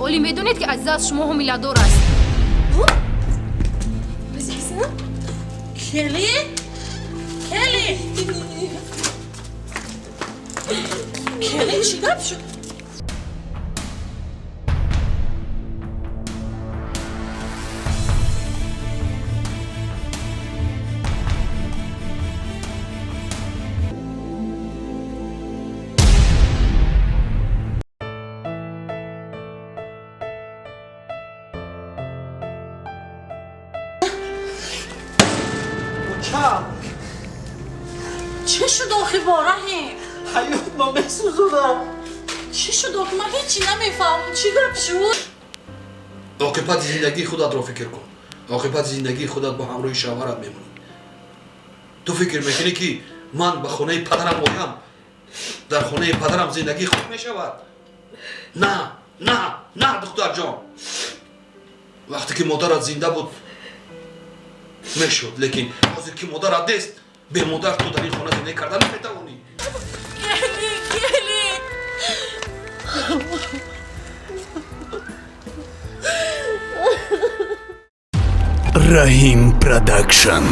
Олӣ медонед, ки Азиза аз шумо ҳомиладор аст. Азиза? Келли? Келли? Келли, чӣ гап шуд? Чӣ шуд охи, бо Раҳим? Ҳаёт, ман месӯзонам. Чӣ шуд охи? Ман ҳечи намефаҳмам, чӣ гап шуд? Оқибати зиндагии худатро фикр кун. Оқибати зиндагии худат бо ҳамроҳи шавҳарат мемонӣ. Ту фикр мекунӣ, ки ман ба хонаи падарам оям, дар хонаи падарам зиндагӣ хуб мешавад? На, на, на, духтарҷон. Вақте ки модарат зинда буд, мешуд, лекин ҳозир ки модарат нест, бемодар ту дар ин хона зиндагӣ карда наметавонӣ. Келли, Келли. Раҳим Продакшн.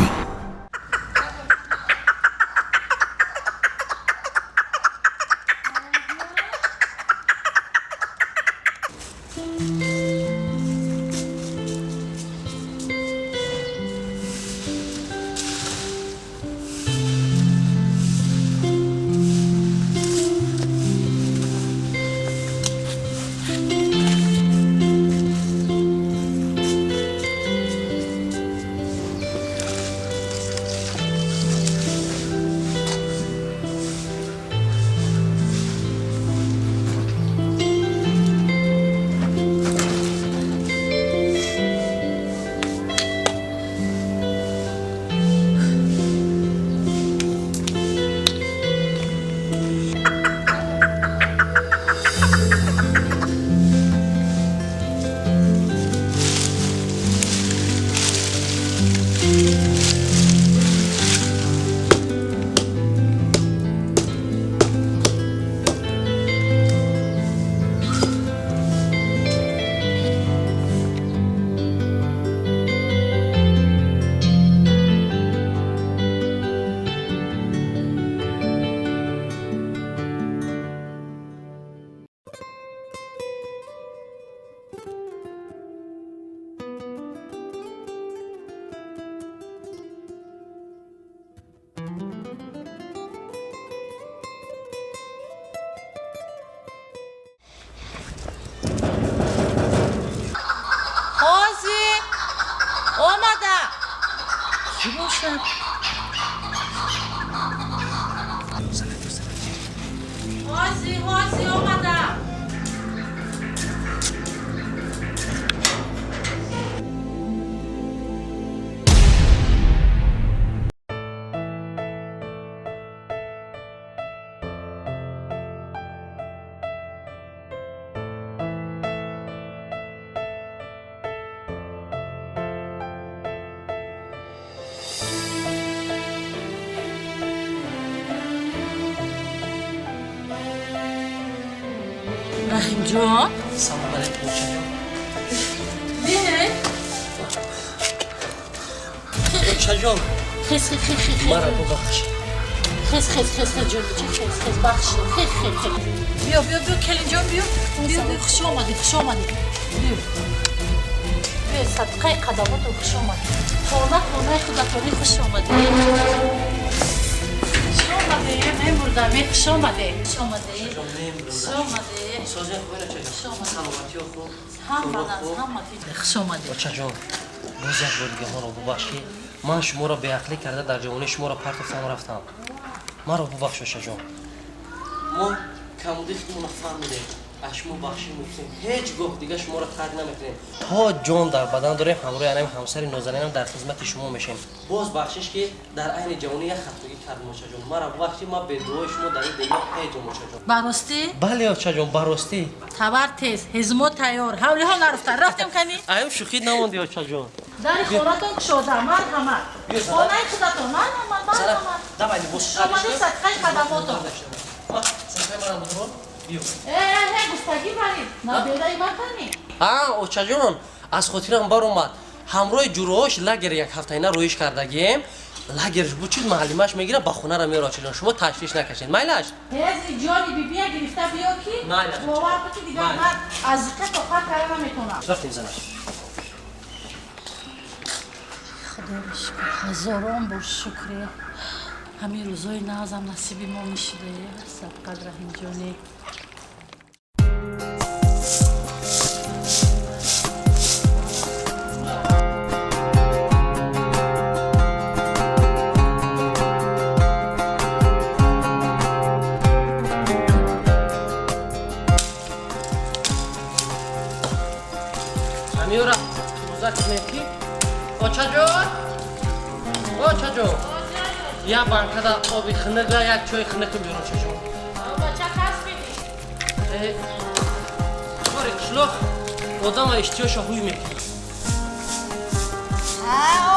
Ҳозир омада. Чӣ бошад? Ҳозир, ҳозир омада. Раҳимҷон. Салом алейкум, очаҷон. Бе. Очаҷон. Хез, хез, хез, хез. Мара бубахш. Хез, хез, хез, хез, ҷон, хез, хез, бахшид, хез, хез, хез. Биё, биё, биё, келинҷон, биё, биё, биё, хуш омадӣ, хуш омадӣ, биё, биё, садқаи қадамотон, хуш омадӣ, хона хонаи худатонӣ, хуш омадӣ, хуш омадӣ, мемурдам, хуш омадӣ, хуш омадӣ, хуш омадӣ. Созия хуб, очаҷон? Хуш омадӣ. Саломатиё хуб? Ҳама, ҳама, хуш омадӣ. Очаҷон, боз як бор дига маро бубахш, ки ман шуморо беақлӣ карда, дар ҷавонӣ шуморо партофтам, рафтам. Маро бубахш, очаҷон. Мо камуди худмонро фаҳмидем, аз шумо бахшӣ мепурсем. Ҳеҷ гоҳ дига шуморо тарк намекунем. То ҷон дар бадан дорем, ҳамроҳи анами ҳамсари нозанинам дар хизмати шумо мешем. Боз бахшиш, ки дар айни ҷавонӣ як хатогӣ кардем. Очаҷон, маро бубахшӣ. Ман бедуои шумо дар ин дунё ҳеҷ, очаҷон. Баростӣ? Бале, очаҷон, баростӣ. Табар тез, ҳезумо тайёр, ҳавлиҳо нарафта рафтем, кани. Аюм, шӯхӣ намонди, очаҷон. Дари хонатон кушода, марҳамат, хонаи худатон, марҳамат, марҳамат. Давай, либос. Омади, садқаи хадамотон. Садқаи манам будро. Биё. Э, гуфтагӣ бари. Набераи ман кани. А, очаҷон, аз хотирам баромад. Ҳамроҳи ҷуроҳош лагер як ҳафтаина роиш кардагием. Лагерш бучид, муаллимаш мегира, ба хонара меёра, очаҷон. Шумо ташвиш накашед. Майлаш? Ҳези ҷони бибия гирифта биё ки Майлаш. бовар кун ки дигар Майлаш. ман аз зиқа тоқат карда наметавонам. Рафтем, занаш. Худоро шукр, ҳазорон бор шукре. Ҳамин рӯзои нағзам насиби мо мешуда. Сабқат Раҳимҷоне. Ҳамиёра тоза кунем ки очаҷон, очаҷон, як банкада оби хинукра, як чойи хинук биёр, очаҷон. Бача касбидӣ. Кори қишлоқ одама иштиёша ҳуй мекунад.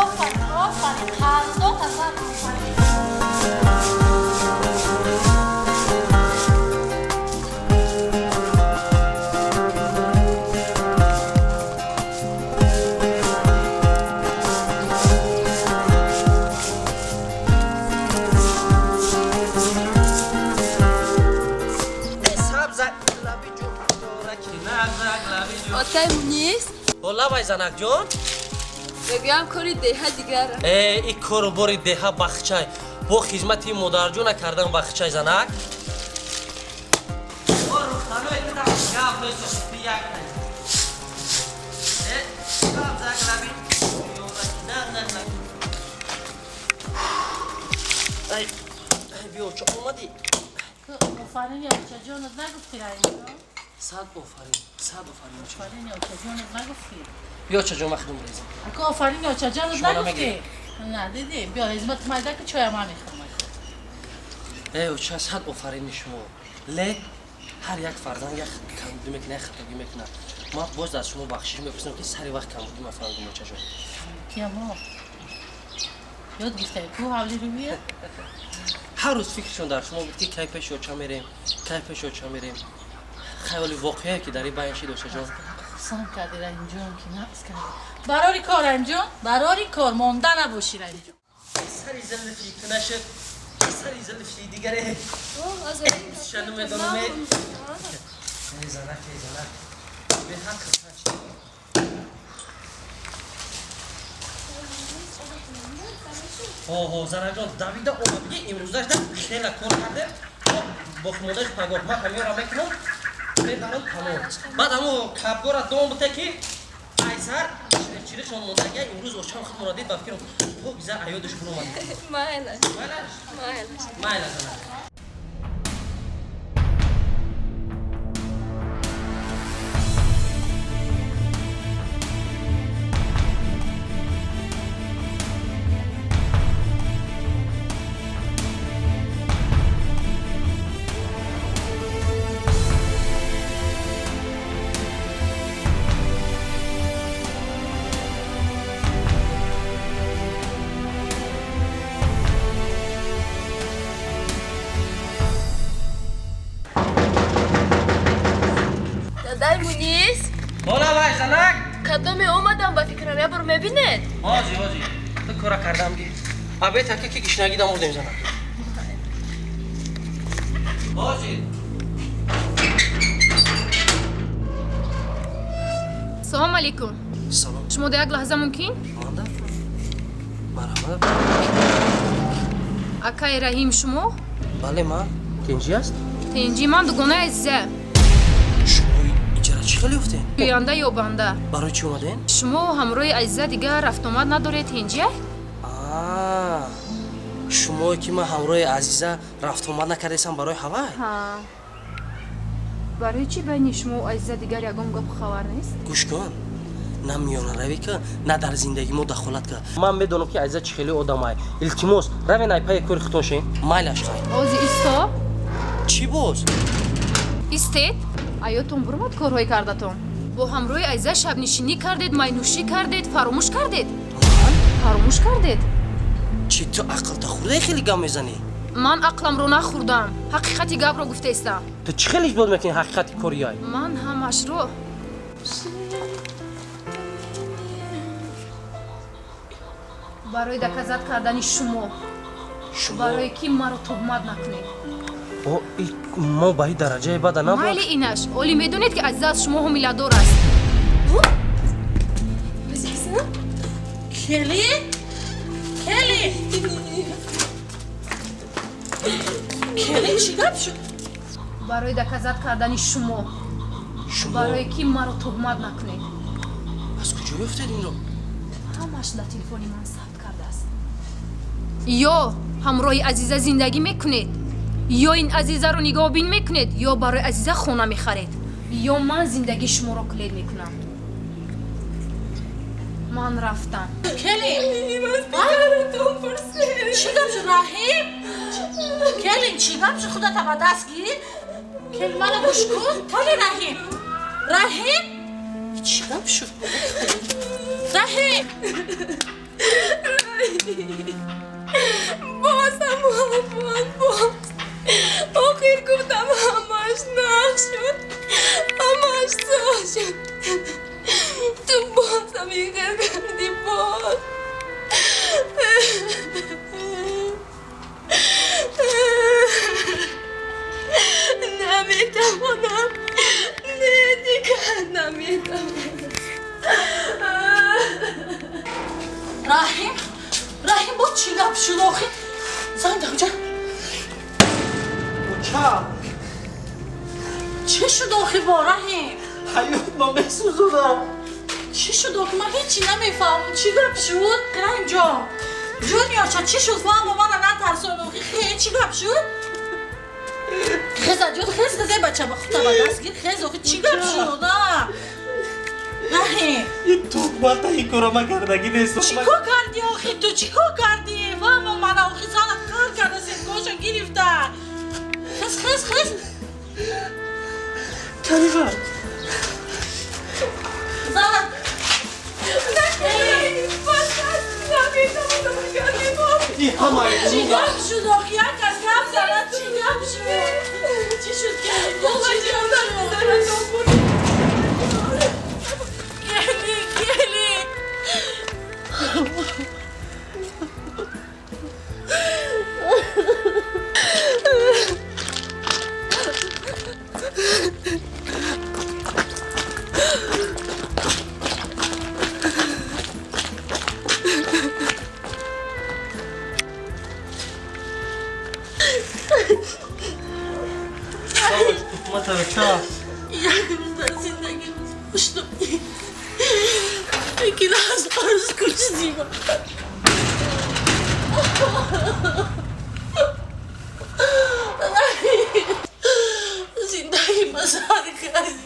Офарин, офарин, қарздот азан, офарин. Отай Мунис, Лабай, занакҷон. Мегӯям, кори деҳа дигар. Э, и кору бори деҳа бахчай бо хизмати модарҷона кардан бахчай, занак. Биё, чо омадӣ? Офарин, очаҷонат нагуфтӣ, Раҳимҷон? Сад офарин, сад офарин, оча. Офарин, очаҷонат нагуфтӣ? Биё, чаҷон, ман хидм резам. Ака, офарин, очаҷонат Шумо нагуфтӣ? намегиред? На, дидӣ, биё, хизмати майда ки чоя ман мехӯрам. Э, оча, сад офарини шумо. Ле ҳар як фарзанд як камбудӣ мекунад, як хатогӣ мекунад. Ман боз аз шумо бахшиш мепурсам, ки сари вақт камбудӣ ма фаҳмидим, очаҷон. Киямо ёд гирифтаи ку ҳавли рӯбия. Ҳар рӯз фикршон дар шумо буд, ки кай пеши оча мерем, кай пеши оча мерем. Хаёли воқеае ки дар ин байн шид, очаҷон. Хурсанд кардӣ, Раҳимҷон, ки нақс кардӣ. Барори кор, Раҳимҷон, барори кор, монда набошӣ, Раҳимҷон. Сари зилфи ту нашуд, сари зилфи дигаре ша намедонам. Эй занак, эй занак, беҳад хурсанд шудам. Ҳо, занакҷон, давида омадги. Имрӯзаш да хела кор кардем, боқимондааш пагоҳ. Ман ҳамёра мекунам, мебарам, тамом. Баъд ҳамо кабгора дом буте, ки айсар чиришон мондагия. Имрӯз очам худмонро дид, ба фикрам, покиза аёдаш буромад. Майлаш. Майлаш. Майлаш. Майла, занак. Дадай Мунис, Ҳола вай, занак. Кадоме омадам, ба фикрам, як бор мебинед? Ҳози, ҳози, ту кора кардам ги. Абетаки ки гишнагӣ дамурдем, занак. Ҳози. Салом алейкум. Салом. Шумо да як лаҳза мумкин? Манда, марҳамат. Акаи Раҳим шумо? Бале, ман. Тинҷӣ аст? Тинҷӣ, ман дугонаи Азиза. Шумо иҷара чӣ хеле ёфтем? Гӯянда ёбанда. Барои чӣ омадем? Шумо ҳамроҳи Азиза дигар рафтомад надоред, тинҷия? А, шумо ки ман ҳамроҳи Азиза рафтомад накардесам, барои ҳавай? Ҳа. Барои чӣ байни шумо Азиза дигар ягон гапу хабар нест? Гӯш кун, на миёнаравӣ ка, на дар зиндагӣ мо дахолат ка. Ман медонам, ки Азиза чӣ хеле одамай. Илтимос, равен, ай паи кори худтон шин. Майлаш, хай. Ози, исто. Чӣ боз? Истед. Аётон бурмад корҳои кардатон. Бо ҳамроҳи Азиза шабнишинӣ кардед, майнӯшӣ кардед, фаромӯш кардед? Ман? Фаромӯш кардед? Чӣ, ту ақлта хӯрдаи, хеле гап мезанӣ? Ман ақламро нахӯрдам, ҳақиқати гапро гуфтаистам. Ту чӣ хел исбот мекунӣ ҳақиқати корияй? Ман ҳамашро барои доказат кардани шумо, барое ки маро туҳмат накунед. Мо ба ин дараҷаи бада набуд. Майли инаш, олӣ медонед ки Азиза аз шумо ҳомиладор аст. Кели? Кели? Кели, чӣ гап шуд? Барои доказат кардани шумо, барое ки маро туҳмат накунед. Аз куҷо ёфтед инро? Ҳамаш дар телефони ман сабт кардааст. Ё ҳамроҳи Азиза зиндагӣ мекунед, ё ин Азизаро нигоҳбин мекунед, ё барои Азиза хона мехаред, ё ман зиндагии шуморо кулед мекунам. Ман рафтам. Кели! Чӣ гап шуд, Раҳим? Келин, чӣ гап шуд? Худата ба даст гир. Кел, мана гӯш кун. Кели, Раҳим! Раҳим! Чӣ гап шуд? Раҳим! Боз ҳамон, боз. Охир гуфтам ҳамаш нақ шуд, ҳамаш соз шуд. Ту боз ҳамин хел кардӣ, боз. Наметавонам, не, дигар наметавонам. Раҳим, Раҳим, боз чӣ гап шуд охир? Занг даҷа. Ча? Чӣ шуд охир бо Раҳим? Ҳаёт ма месӯзонам. Чӣ шуд охир? Ман ҳечи намефаҳмам. Чӣ гап шуд? Раҳим ҷон. Ҷуниорча, чӣ шуд? Фаҳмо, мана натарсон охир. Хе, чӣ гап шуд? Хеза ҷон, хез, хез, эй бача, ба худта ба даст гир, хез охир, чӣ гап шуд? Раҳим. Ин туҳмата ин кора ма кардагӣ нестам. Чӣ кор кардӣ охир ту? Чӣ кор кардӣ? Фаҳмо, мана охир зана қаҳр карда, сеткоша гирифта. Хез, хез, хез. Карима. Зана. Чӣ гап шуд охир? Як кас гап занад, чӣ гап шуд? Чӣ шуд, Келин? Чӣ гап шуд? Келин, Келин. Як рӯз дар зиндагӣ хуштум, лекин аз арз кушдима. Зиндагӣ ба сар кардӣ.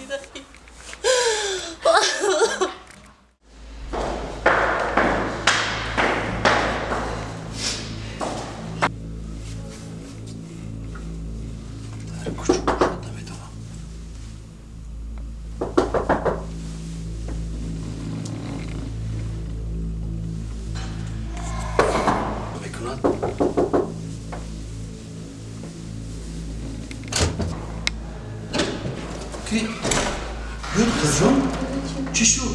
Ки? Ё духтарҷон? Чӣ шуд?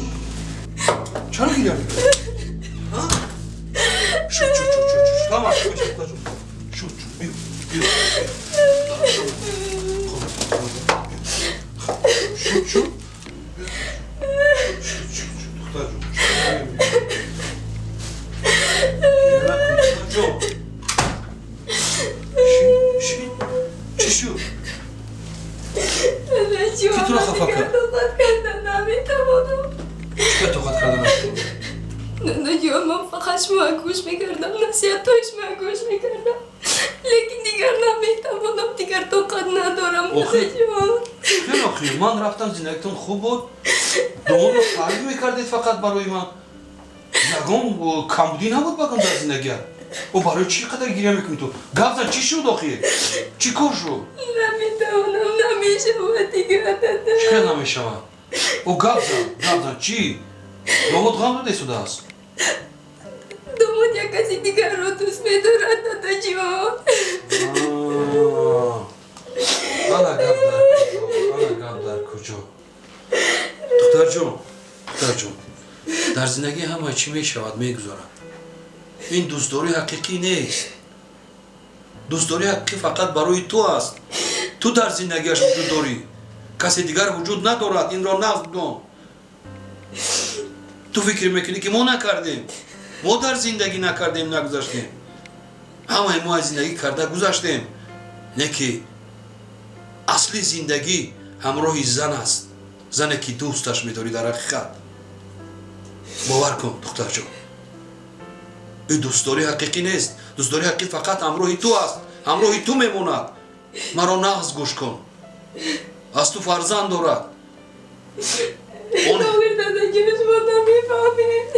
Чаро гиря мекунӣ? Шуд, шуд, шуд, шуд, шуд. Тамам, шуд, духтарҷон. Шуд, шуд, биё, биё. Шуд, шуд. Шуд, шуд, шуд, духтарҷон. Гиря накун, духтарҷон. Шин, чӣ шуд? Ки туро хафа кард? Тоқат карда наметавонам. Чӣ тоқат карда наметавонӣ? Нанаҷон, ман фақат шумо гӯш мекардам, насиҳатҳои шумо гӯш мекардам, лекин дигар наметавонам, дигар тоқат надорам. Нанаҷон, хеле охир ман рафтам, зиндагитон хуб буд, домодро таъриф мекардед фақат барои ман. Ягон камбудӣ набуд багон дар зиндагият. О, барои чӣ қадар гиря мекунӣ ту? Гап зан, чӣ шуд охир? Чӣ кор шуд? Наметавонам, намешавад дигар. Чӣ хел намешавад? О, гап зан, гап зан, чӣ? Домод ғам дода истодааст? Домод як каси дигарро дӯст медорад, дадаҷон. Ана гап дар куҷо, ана гап дар куҷо. Духтарҷон, духтарҷон, дар зиндагӣ ҳама чӣ мешавад, мегузарад. Ин дӯстдории ҳақиқӣ нест. Дӯстдории ҳақиқӣ фақат барои ту аст. Ту дар зиндагиаш вуҷуд дорӣ, касе дигар вуҷуд надорад. Инро нағз дон. Ту фикр мекунӣ, ки мо накардем, мо дар зиндагӣ накардем, нагузаштем. Ҳамаи мо аз зиндагӣ карда гузаштем, не ки асли зиндагӣ ҳамроҳи зан аст, зане ки дӯсташ медорӣ. Дар ҳақиқат, бовар кун, духтарҷон, ин дӯстдории ҳақиқӣ нест. Дӯстдории ҳақиқӣ фақат ҳамроҳи ту аст, ҳамроҳи ту мемонад. Маро нағз гӯш кун, аз ту фарзанд дорад. Охир, дадаҷон, шумо намефаҳмед.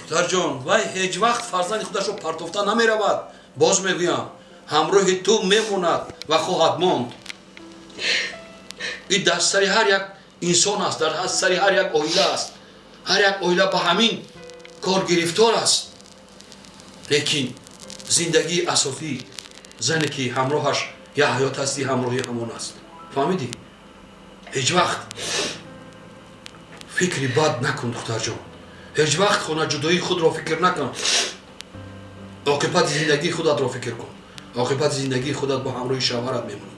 Духтарҷон, вай ҳеҷ вақт фарзанди худашро партофта намеравад. Боз мегӯям, ҳамроҳи ту мемонад ва хоҳад монд. Ин дар сари ҳар як инсон аст, дар сари ҳар як оила аст. Ҳар як оила ба ҳамин кор гирифтор аст. Лекин зиндагии асосӣ зане ки ҳамроҳаш як ҳаёт ҳастӣ, ҳамроҳи ҳамон аст. Фаҳмидӣ? Ҳеҷ вақт фикри бад накун, духтарҷон. Ҳеҷ вақт хонаҷудоии худро фикр накун. Оқибати зиндагии худатро фикр кун. Оқибати зиндагии худат бо ҳамроҳи шавҳарат мемонӣ.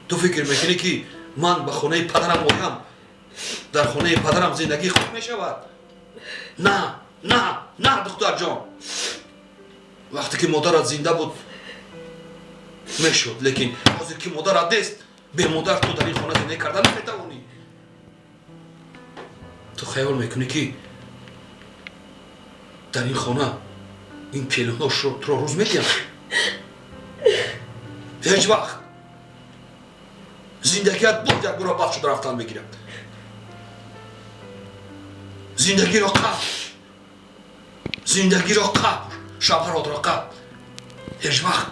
Ту фикр мекунӣ, ки ман ба хонаи падарам оям, дар хонаи падарам зиндагӣ хуб мешавад? На, на, на, духтарҷон. Вақте ки модарат зинда буд, мешуд, лекин ҳозир ки модарат нест, бемодар ту дар ин хона зиндагӣ карда наметавонӣ. Ту хаёл мекунӣ, ки дар ин хона ин келинҳо туро рӯз медиҳанд? Ҳеҷ вақт. Зиндагият буд якбора бад шуда рафтан мегирад. Зиндагиро қаб, зиндагиро қаб, шавҳаротро қаб. Ҳеҷ вақт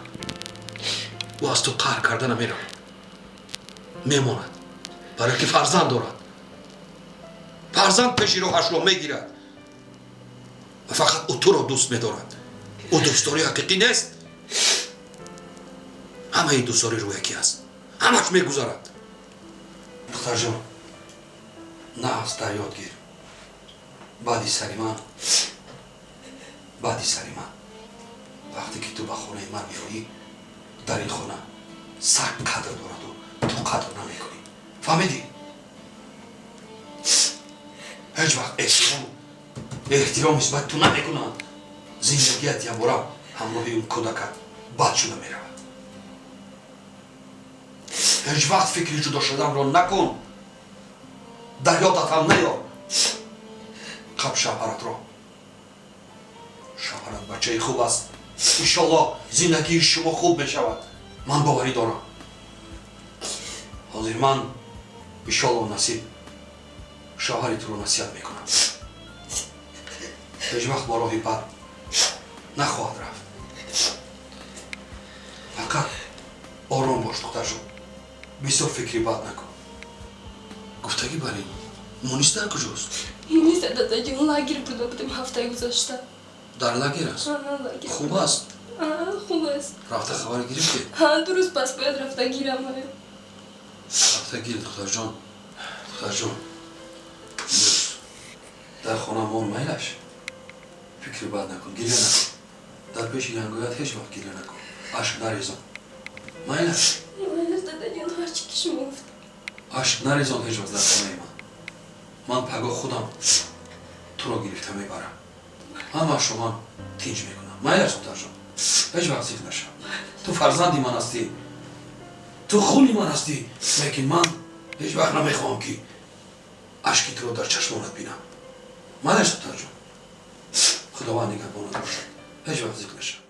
ӯ аз ту қаҳр карда намеравад, мемонад, барое ки фарзанд дорад. Фарзанд пеши роҳашро мегирад ва фақат ӯ туро дӯст медорад. Ӯ дӯстдории ҳақиқӣ нест. Ҳамаи дӯстдорӣ рӯякӣ аст, ҳамаш мегузарад. Духтарҷон, нағз дар ёд гир: баъди сари ман, баъди сари ман, вақте ки ту ба хонаи ман меоӣ, дар ин хона саг қадр дораду ту қадр намекунӣ. Фаҳмидӣ? Ҳеҷ вақт эҳтиром нисбати ту намекунанд. Зиндагият якбора ҳамроҳи он кӯдакат бад шуда меравад. Ҳеҷ вақт фикри ҷудо шуданро накун, дар ёдат ҳам наёр. Қаб шавҳаратро. Шавҳарат бачаи хуб аст. Иншоллоҳ, зиндагии шумо хуб мешавад, ман боварӣ дорам. Ҳозир ман, иншоллоҳ, насиб, шавҳари туро насиҳат мекунам. Ҳеҷ вақт бо роҳи бад нахоҳад рафт. Фақат ором бош, духтарҷон, бисёр фикри бад накун. Гуфтагӣ бар ин, Мунис дар куҷост? Мунис, дадаҷон, лагер буда будем ҳафтаи гузашта. Дар лагер аст? Лагер. Хуб аст? Хуб аст. Рафта хабар гирифтед? 2 рӯз пас бояд рафта гирам. Рафта гир, духтарҷон. Духтарҷон, имрӯз дар хона мон, майлаш. Фикри бад накун, гиря накун. Дар пеши янгоят ҳеҷ вақт гиря накун, ашк нарезон, майлаш? Майлаш, дадаҷон, ҳарчи ки шумо гуфт. Ашк нарезон ҳеҷ вақт дар хонаи ман. Ман пагоҳ худам туро гирифта мебарам, ҳамаашро ман тинҷ мекунам. Майлаш, духтарҷон? Ҳеҷ вақт зиқ нашав. Ту фарзанди ман ҳастӣ, ту хуни ман ҳастӣ, лекин ман ҳеҷ вақт намехоҳам, ки ашки туро дар чашмонат бинам. Майлаш, духтарҷон? Худованд нигаҳбонат бошад. Ҳеҷ вақт зиқ нашав.